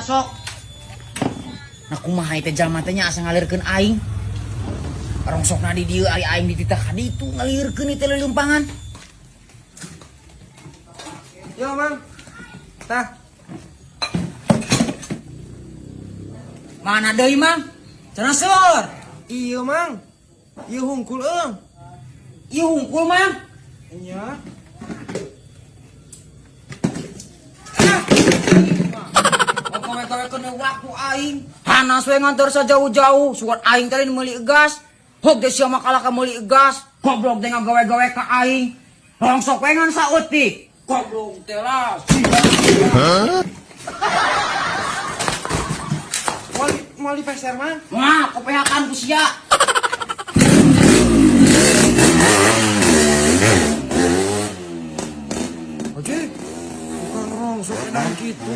sok. Nah kumaha teh jalma teh nya asa ngalirkeun aing. Rongsokna di dieu ari aing dititah ka ditu ngalirkeun ieu teh leuleumpangan. Yo, Mang. Tah, Mana deui, Mang? Cenah seur. iya, Mang. Ieu hungkul eung. Ieu hungkul, Mang. Nya. Gawe-gawe waktu aing. Hanas we nganter sajauh-jauh, sugan aing teh meuli gas. Hog teh sia mah kalah ka meuli gas. Goblok teh ngagawe-gawe ka aing. Rongsok we ngan saeutik. Goblok teh lah. Moal dipeser, Mang. Wah, kopehakan ku sia. Oje, bukan rongsok edan gitu.